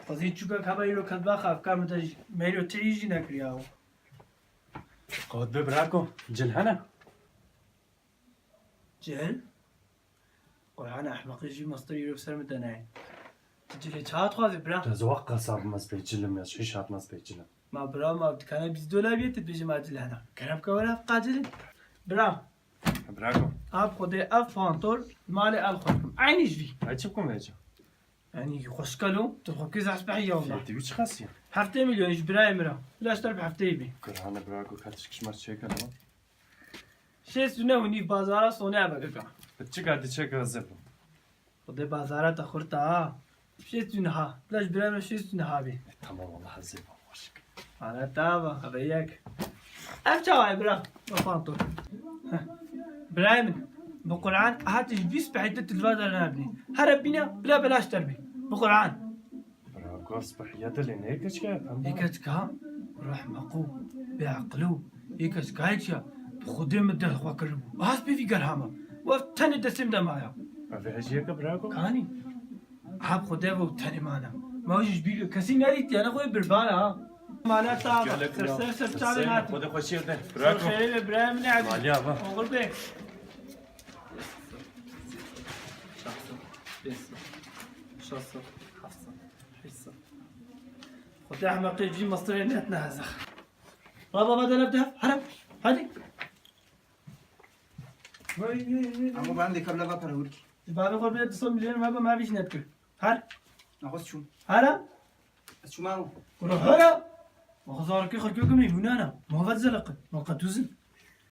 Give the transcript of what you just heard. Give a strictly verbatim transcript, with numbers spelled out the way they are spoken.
Xwezî çûka kaba îro ketbaxa ev kar min te jî, me îro tihî jî nekiriya. Qewet be birako, cil hene? Cil? Qur'an ehmeqê jî mastir îro ser min de nayê. Tu cilê çawa dixwazî bira? Tu ez wek qasab mez pê cilim ya, şiş hat mez pê cilim. Ma bira, ma dikana bîst dolar bîye, tu dibêjî ma cil hene. Kerem ke were ev qacilin. Bira. Bravo. Ab Xwedê ev pantol malê el xwe dikim. Eynî ji vî. Ay çi bikim vêca? Yanî xweşka lo, tu xwe kê zehf behî ya wala. Fiyatî wî çi qas ya? Heftê milyon ji birayê min re. Bila ji te re bi hefteyê bî. Kur'anê bravo, ka tişkişma çêke ne? Şêst û neh û nîv bazara sonê eve bika. Bi çi ka diçe ka zeb? Xwedê bazara te xurt a ha. Şêst û neh ha. Bila ji birayê min re şêst û neh ha bî. E, tamam, Allah zeb. Ana tava, eve yek. Ev çawa ye bira? Ev pantol. Heh. Birayê min, bi Qur'an, hati ji bîst pehî te tilva dernabinî. Here bîne, bila belaş derbî. Bi Qur'an. Bira, gor spehî ya dilê ne keçke? Yê keçka, ruh meqû, bê eqil û, yê keçka yek ya, bi Xwedê min dil xwe kiribû. Az pê vî gerhama. Wef tenê destê min de maya. Ev hejiyeke bira ku? Kanî. Hab Xwedê ve û tenê mana. Ma wî ji bîr kesî nedîtiye, ne xwe birbara ha. Mala ta. Gelek ser, ser, ser, ser çavê hati. Xwedê xweşiyê de. Ser xêrê ve birayê min e. Maliya va. Oxir be. Şahsın. Besin. Şahsın. Hafsın. Hîsın. Xwedê ehmeqê cî mastirê net ne hezir. Baba, baba, delef, delef. Hadi. Hadi. Ama ben de kabla bak para vur ki. Baba, xwe bile tu son milyon, baba, ma vîş net kir. Her. Nexwest çûm. Hera? Ez çûma ew. Kuro hera? Ma xwe zarokê xwe kê kumê hûnana. Ma vet zeleqin. Ma qetûzin.